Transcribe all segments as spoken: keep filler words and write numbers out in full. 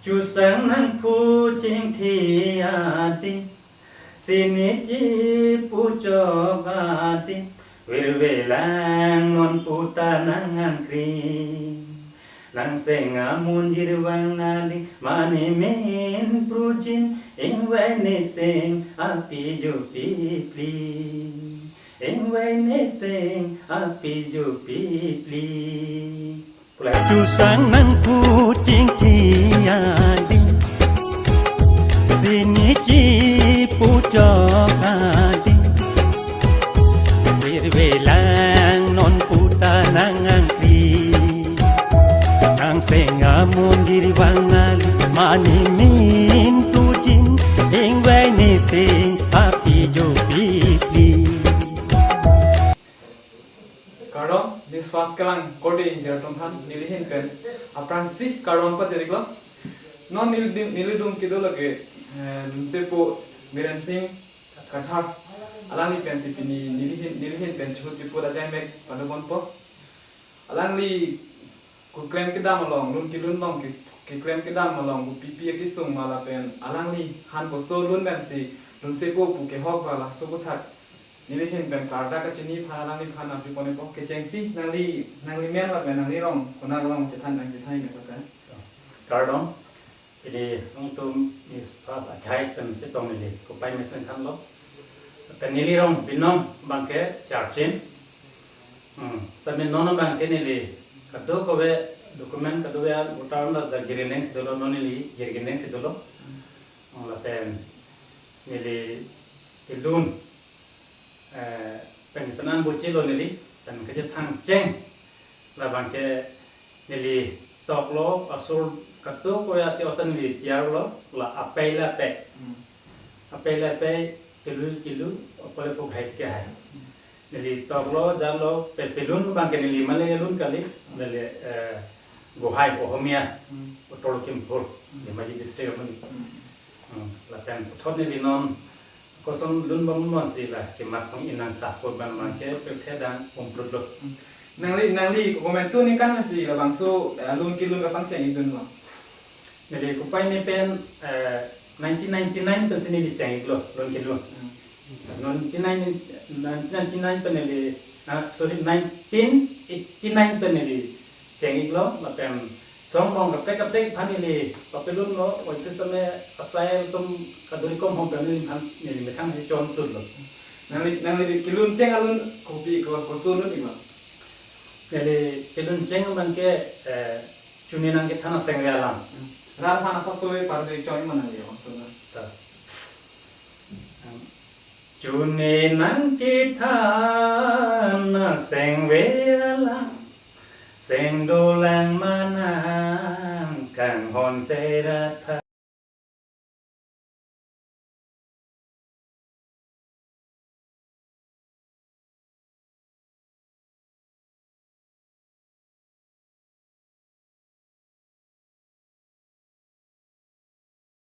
Chusang nangpu chingthi adi, sini chipu chok adi, virvelang non puta nang angkri. Nangseng amunjir vang nali, mani min prujin, ingvai niseng api jupi pli. Ingvai niseng api jupi pli. Chusang nangpu chingthi adi, sini chipu chok adi, virvelang non puta nang angkri. Nangseng amunjir vang nali, mani min prujin, ingvai niseng api jupi pli. Kardom, News Fast kelang korte ingjir atum aphan neli ahin pen aphrangsi kardom pajir-iklo. Non neli dun, neli dun kedo lake, eh, Lunsepo Biren Singh Kathar. Alangli pensi pini neli ahin, neli ahin pen chihut pipo da jai mek pado ponpo. Alangli keklem kedam along, lun kelun along ke, keklem kedam along, kopipi akesung ma lapen alangli han koso lun pensi Lunsepo pu kehok ba laso aputhak neli ahin pen karta kachini aphan alangliphan arju pon-ikpo. Kechengsi nangli, nangli men lapen nangli rong konat along chethan nang chethan-ik nang kata. Kardom. Pini nangtum News Fast akhai pen chetong neli kopai mesen thanlo. Pen neli rong binong abangke Charchin. Hmm. Seta non abangke neli kadokave document, kadokave voter anda da jirgendeng si dolo, non neli jirgendeng si dolo. Hmm, lapen neli kelun, eh, pen penan bochelo neli, pen kachethang cheng. Labangke neli toklo asur kadokave ati otan neli tiarlo, la apei la apei. Hmm. Apei la apei, kelu kelu, apole pu hai ke hai. Hmm. Neli toklo, jalo, pe pelun abangke neli Malay alun kali, neli, eh, Gohai Ohomia, Hmm. Uttar Lakhimpur, Hmm. Dhemaji district amonit. Hmm. Hmm, lapen puthot neli non koson lun bom lun si la kemat pang inang ta put ban abangke pirthe dang umprutlo. Hmm. Nangli, nangli komantu ningkan si labangso, eh, lun kelun kapangcheng-ikdunlo? Neli kopai ni pen, eh, nineteen ninety-nine pensi neli cheng-iklo lun kelun. Hmm. Nineteen ninety-nine, nineteen ninety-nine pen neli, ah, sorry, nineteen eighty-nine pen neli cheng-iklo, lapen song rong kaprek kaprek aphan neli papelunlo, oi ke same asai atum kaduri kom hom pen neliphan neli methang si chon-iklo. Nangli, nangli kelun cheng alun kopi ko, koson lun-iklo? Neli kelun cheng abangke, eh, chuni nangkethan asengre alam. Hmm. Rat aphan asap soi pardi choi mana dia maksudnya? Ta. Chuni nangkethan asengre alam, seng dolang manang kanghon seratha.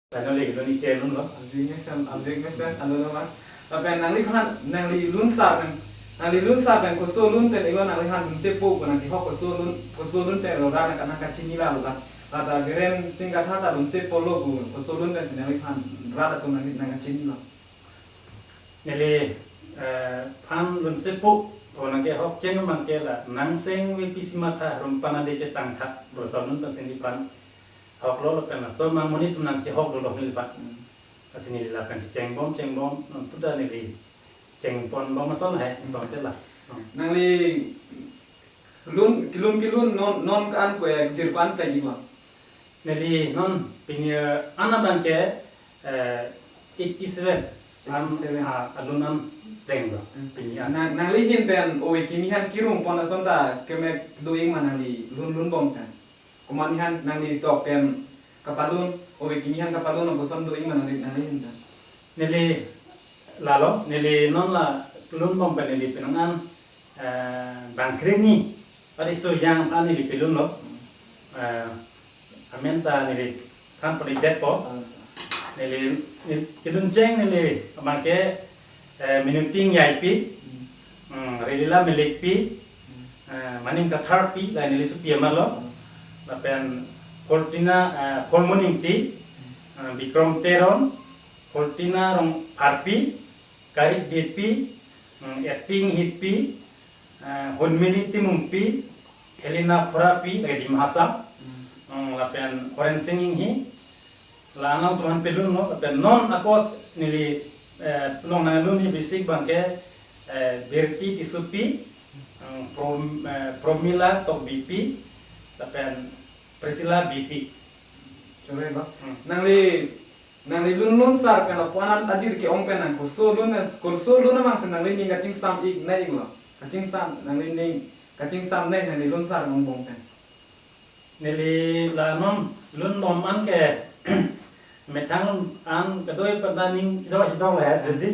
Tano le lun iche lun lo. Amjing mesen, amjing mesen, anu lo ma. Lapen nangliphan, nangli lun sar pen, nangli lun sar pen koso lun pen ilo nangliphan Lunsepo pu nangkehok koso lun, koso lun pen lo rat nang, nangkachini la lo la. Lata Biren Singh Kathar ta Lunsepo lo pu koso lun pensi nangliphan rat atum nang, nangkachinilo? Neli, eh, phan Lunsepo pu nangkehok cheng abangke la Nangseng V P C Matha Rumpanade chetangtha, pu ason lun pensi neliphan hoklo, lapen laso amonit atum nangkehok dolo neliphan. Hmm. Lasi neli lapensi chengbom, chengbom, non puta neli chengponbom ason hai, Hmm. tongte la. Hmm. Nangli lun, kelun kelun non, non ke-an ko-an jirpo an pleng-iklo? Neli non pini, eh, an abangke, eh, eighty seven. An, eighty seven. Ah, alun an plenglo. Hmm. Pini an. Nang, nangli ahin pen ove kimi aphan kirung pon ason ta kemek do-ik ma nangli lun, lun bom pen? Komat aphan nangli tok pen kapalun, ove kimi aphan kapalun lapuson do-ik ma nangli, nangli ahin pen? Neli lalo, neli non la lun bom pen neli penang an, eh, bang kreni ariso yang an neli pelunlo. Hmm. Eh, amen ta neli than pon-ikdetpo. Hmm. Neli, neli kelun cheng neli abangke, eh, Miningting Yaipi, Hmm. hmm, Relila Melekpi, Hmm. eh, Maning Katharpi, la neli sopi amarlo. Hmm. Lapen Fortina, eh, Formoning T, eh, Bikrom Teron, Fortina Rongpharpi, Karik Beypi, mm, Eping Hipi, eh, Hunmili Timungpi, Helena Phorapi, lake Dima Hasao, mm, lapen Horensing Inghi, la-an atum aphan pelunlo, lapen non ako neli, eh, long nanglunji bisik abangke, eh, Birti Tissopi, mm, Prom-, eh, Promila Tokbipi, lapen Priscilla Beypi. Choroi lo. Hmm. Nangli, nangli lun lun sar pen lapu-an ajir ke-ong pen nang koso lun, koso lun amang si nangli ning kachingsam ik nai iklo. Kachingsam, nangli ning kachingsam nai nangli lun sar angbong pen. Neli la non lun bom an ke methang an kadoi pada ning chedok chedok le, jadi.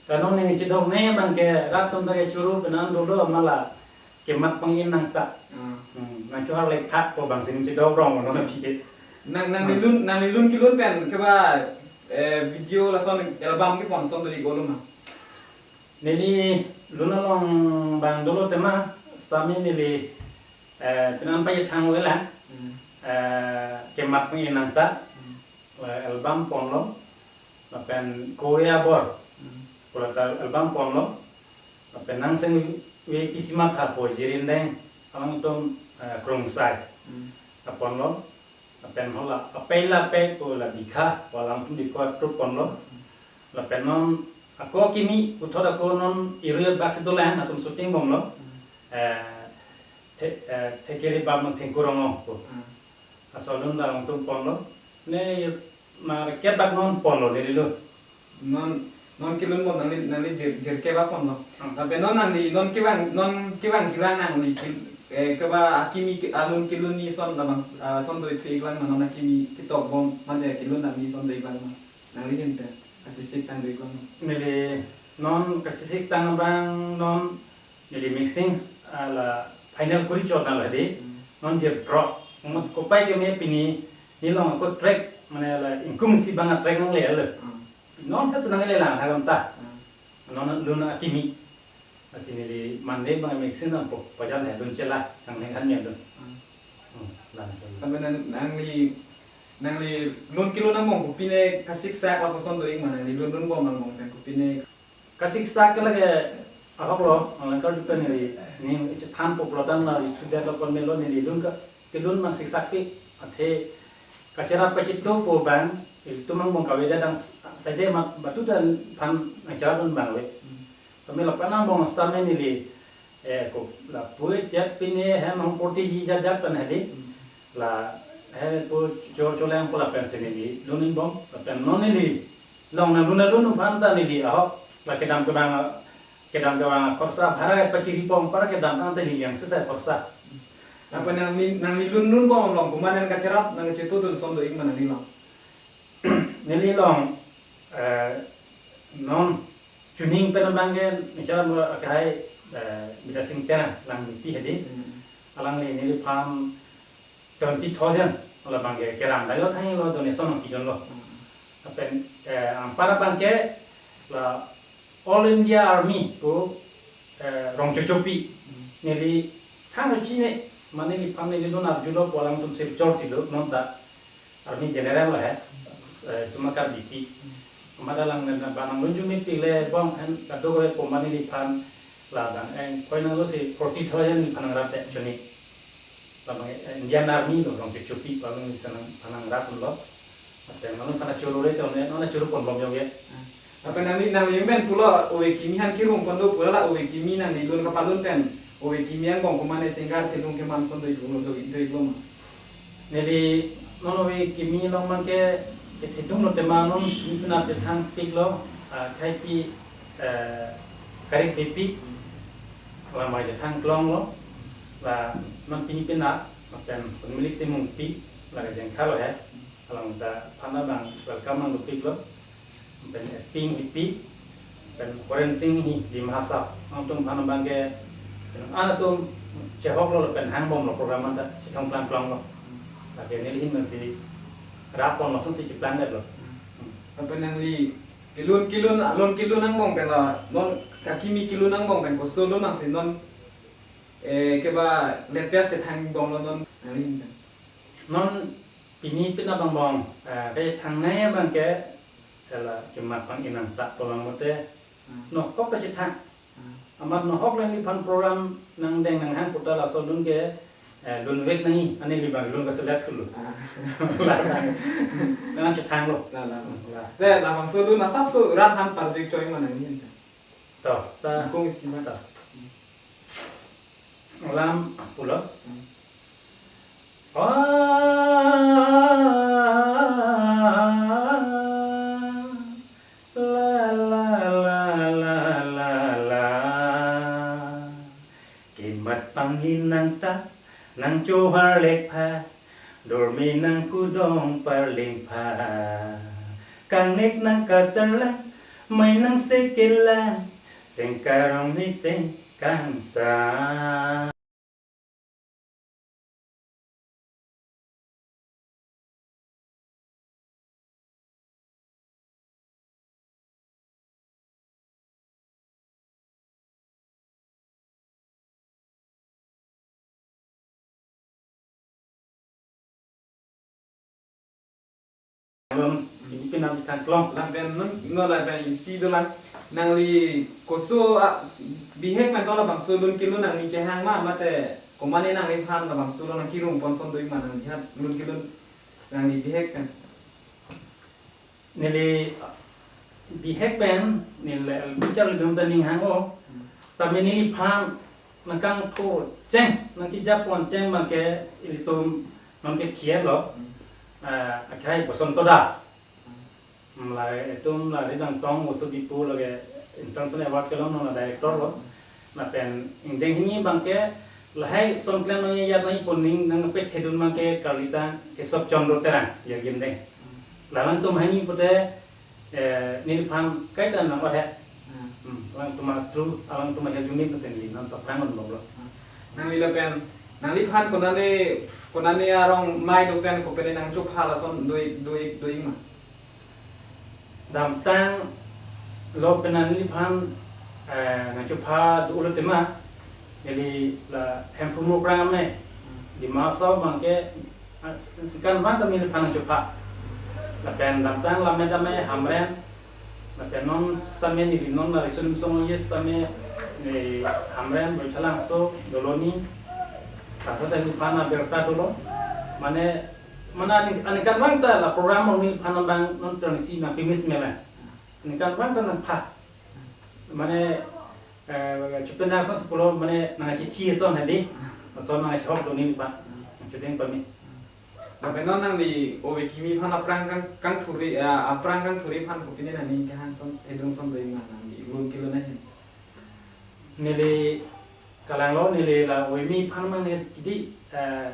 Kanong ning chedok ne abangke rat atum ta kechuru pen an dolo amala kemat pang-in nangta. Ah. Hmm, nangchohar le phak ko abang si ning chedok rong non aphi ke. Nang, nangli lun, nangli lun kelun pen keba, eh, video lason album kepon ason do-ik lo ma? Neli lun along abang dolo tema, sitame neli, eh, pen an pachethang-o lang. Hmm. Eh, kemat pang-in nangta. Hmm. Eh, album ponlo. Lapen Korea Bor. Hmm. Pu la ta album ponlo. Lapen Nangseng Vepisi Matha pu Jirindeng alangtum, eh, Krungsai. Hmm. Ta ponlo. Lapen hala Apei Lapei pu la Bikha pu alangtum Dikot Troop ponlo. Hmm. Lapen non ako kimi puthot ako non Irui Bak Situ Lang atum shooting bomlo. Hmm. Eh, the, eh, Thekiri Bam Thengkurong pu. Hmm. Laso alun ta alangtum ponlo. Ne mar kebak non ponlo neli lun. Non, non kelun mo nangli, nangli jir, jir kebak ponlo. Hmm. Lapen non nangli, non kevang, non kevang kevang nangli ke, eh, keba akimi ke, alun kelun ni ason labang, ah, ason do-ik thu iklang ma non akimi ketok bom mate kelun nangli ason do-ik lang ma. Nangli ahin pen kachesik tang do-ik lang ma. Neli non kachesik tang abang non neli mixing, ah, la final kori chot na la di. Hmm. Non jir drop. Mot kopai keme pini neli long ako track mane la ingkung isi abang a-track nangle lo. Hmm. Non ka senang le lang haram ta. Hmm. Non lun akimi. Lasi neli Monday abang mixing nangpo. Pajan hai lun chela nang neng han ya lun. Hmm. Hmm, lang. Tapi nang, nangli, nangli lun kelun angbong kopine kasiksak lapuson do-ik ma nangli lun lun bom angbong pen kopine Kasiksak ke lake ahok lo, alangkar jupen neli, ning ichethan po pulote neli sudah lo pon melo neli lun ke, kelun mang siksak pi, athe kacherap kachito po abang, itum angbong kavedet dang s-, saide mat batu dan phan nangcherap dun abang ave. Hmm. Kami lapen angbong sitame neli, eh, ko lapu-et jat pine hem hong porti ji jat jat pen hedi. Hmm. La, he pu cho, choleng pu lapen si neli lun angbong, lapen non neli long nanglun nanglun aphan ta neli ahok la kedam kevang, kedam kevang khorsa bhara pachiri bom para kedam tang ta neli yang sesai khorsa. Apa nangli, nangli lun lun bom along komat nang kacherap nang kachito dun ason do-ik ma nangli long? Neli long, eh, non chuning pen abang ke neli cherap lo akhai, eh, Bidya Sing Terang lang miti hedi. Hmm. Alangli neliphan twenty thousand labang ke keram dai lo thang lo donation nangpidun lo. Hmm. Lapen, eh, anpar abang ke la All India Army pu, eh, Rong Chochopi. Hmm. Neli thang lo chine, mane neliphan neli lun arjulo pu alangtum Silchar si lo, non ta Army General lo he, eh, Tumakar Beypi. Hmm. Amat alang nang ba nanglun jumit pile bom hen kadokave pu mane neliphan la dang eng koi nang lo si forty thousand neliphan nangrap de chuni. Labang, eh, Indian Army lo Rong Chochopi pu alangli si nangphan nangrap lo. Ate nangphan choro re chone, nang choro pon bom yong ye. Hmm. Lapen nangli, nangli men pulo ove kimi aphan kirung pon do pu la ove kimi nangli lun kapalun pen ove kimi angbong komat ne singer thedung keman ason do-ik lo, do-ik, do-ik lo ma? Neli non ove kimi along abang ke, kethedung lo tema non kimi penap chethang pik lo, ah, khaipi, eh, Karik Beypi, la mai chethang klong lo, la non pini penap, lapen Hunmili Timungpi, la kejengkha lo he. Alangtum aphan abang welcome nangdopik lo. Pen Eping Hipi, pen Horensing Inghi Dima Hasao. Alangtum aphan abang ke, pen an atum chehok lo, pen hang bom lo program anta chethong plang plang lo. Lake neli ahin si rap pon lo ason si cheplang det lo. Apa nangli kelun kelun, lun kelun angbong pen la, non akimi kelun angbong pen koso lun nang si non, eh, keba latest chethang bom lo non nangli ahin pen? Non Pini pina bang bang, eh, kachethangnei abang ke, ela kemat pang-i nangta pulang mate, hmm, nohok kachethang. Hmm. Amat nohok lang neliphan program nangdeng nanghang puta laso alun ke, eh, lun vek nangji, ani li bang lun kaselat kulu. Ah. Nangchethanglo. La, la, la. La. Te, labangso alun asapso rat han parjik choi ma nangji. To, sa. Kung isi ma. To. Lam pulo. Hmm. Ah, la, la, la. Kemat pang-i nangta, nangchohar lek pha, dormi nangpudong parling pha. Kangnek nangkasarlang, mai nangsekelang, sengkarong ni sengkangsa. Along, ini pinam tangklong. Lapen non, non lapen isi dolang. Nangli koso, ah, bihek pen to labangso alun kelun nangli kehang ma, mate komatne nangliphan labangso alun nangkerung pon ason do-ik ma, nangli hat alun kelun nangli bihek pen. Neli bihek pen, neli bichar lidum ta ning hang o. Hmm. Tame neliphan nangkangthu cheng, nangkejapon cheng abang ke ilitum nonke thietlo. Hmm. Eh, akhai Bosonto Das. Hmm. Hmm, la itum la ri Langtong Uso Dipu lake international award kelong non la director lo. Hmm. Lapen ingdeng hini abang ke lahai son klem nangji yat nangji pu ning nangpethedun abang ke karli ta Kesop Chandra Terang, ya gindeng. Hmm. La alangtum hini pute, eh, neliphan kaita nang ohe. Hmm. Hmm, alangtum atru, alangtum ahe unit na seni, nang ta prangon bomlo. Hmm. Nangli lapen, nangliphan konane, konane arong mai do pen kopine nangchopha lason do-ik, do-ik, do-ik ma. Damtang lo pen neliphan, eh, nangchopha do-iklo tema, neli la Hemphu Mukrang ame, Dima Hasao abang ke, ah, s-, sekan abang ta neliphan nangchopha. Lapen damtang Lammet ame Hamren, lapen non sitame neli non la Riso Nimso Longji sitame, eh, Hamren, Baithalangso, Doloni, laso ta neliphan abirta dolo. Mane, mane aning, aningkan abang ta la program along neliphan abang non terang isi nangpimis melang. Aningkan abang ta nangpha. Mane, eh, chupendang ason si pulo, mane nangchithi ason hadi. Ason nangchihok do neliphan. Nangchedeng pame. Lapen non nangli ove kimi aphan aphrang kang, kangthuri, ah, aphrang kangthuri aphan kopine nangning kehang ason, thedung ason do-ik ma nangli alun kelun ahin. Neli kalanglo, neli la ove kimi aphan abang neli kidi, eh,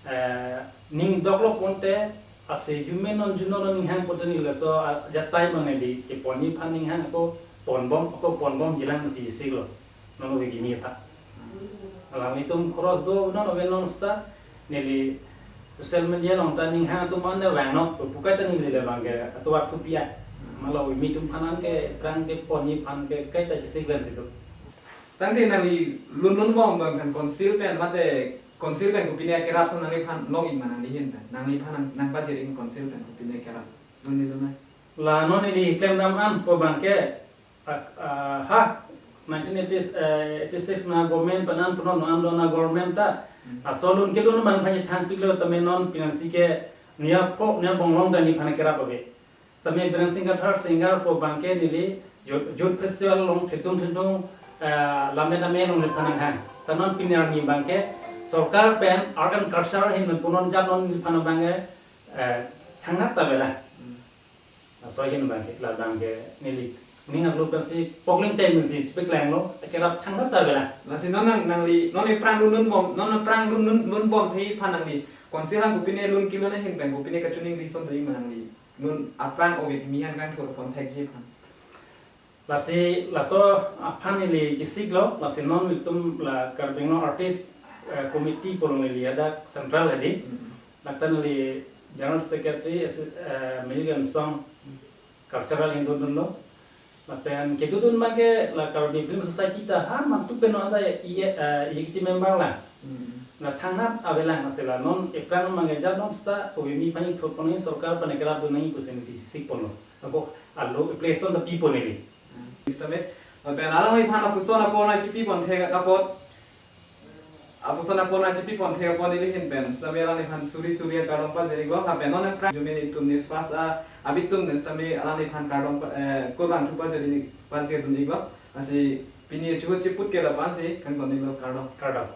eh, ning doklo pute, ase jume non juno non ning hang pute neli laso, ah, jatai abang neli keponji aphan ning hang ako ponbom, ako ponbomjilang pusi isiklo. Non ove kimi aphan. Alanglitum khoros do, non ove non seta, neli social media along ta ning hang atum anda vang nok, pu kaita neli le abang ke atovar thupi ai. Mala ove kimi atum aphan ke aphrang keponji aphan ke kaita chesik ven situ. Tangte nangli lun lunbom abang pen council pen mate council pen kopine akerap ason nangliphan long-ik ma nangli ahin pen. Nangliphan nang, nangpajiring council pen kopine akerap. Lun ni lun ai. La non neli klemdam an pu abang ke, ah, ah, ha, nineteen eighty, eh, eighty-six na government pen an pu non an do na government ta. Hmm. Laso alun kelun abang phan thangpiklo tame non penang si ke nia pho nia bonglong ta neliphan kerap ave. Tame Birangsing Kathar Singer pu abang ke neli Youth, Youth Festival along thedung thedung, eh, Lammet ame along neliphan nanghang. Ta non pini arni abang ke sorkar pen Art and Culture ahin pen pu non jat non neliphan abang ke, eh, thangnat ta avelang. Hmm. Laso ahin abang ke, la abang ke neli ning arlo pensi pokling time pensi chepaklanglo, akerap thangnat ta avelang. Lasi non nang, nangli, non aphrang lun lunbom, non aphrang lun, lun, lunbom thai aphan nangli council aphan kopine alun kelun ahin pen kopine kachiningri ason do-ik ma nangli. Lun aphrang ove kimi aphan kangthur pon thekji aphan. Lasi laso aphan neli chesiklo, lasi non nelitum la Karbi Anglong Artist, eh, Committee pu along neli hadak central hadi. Mm-mm. Ladak ta neli General Secretary, eh, Music and Song, Cultural ahin dodunlo. Lapen kedodun abang ke la Karbi Film Society ta ha mantu pen non ta i, eh, executive member lang. Mm-mm. Na thangnat avelang asela non eplang mangkeja non sta kopi mi pani thot pon sorkar pane kerap do nangji pusi niti sik ponlo. Ako alo application ta pi pon neli. Sitame, lapen alangliphan apuson apor na chipi pon thek apot, apuson apor na chipi pon thek apot neli hin pen sitame alangliphan suri suri akardom pajir-iklo, lapen non eplang jumini tum nis pas a abitum nis tame alangliphan kardom pa, eh, kurvangthu pajir-ik, pajirdun-iklo. Lasi pini chihut chiput ke lapu-an si kangton-iklo, kardom. Kardom.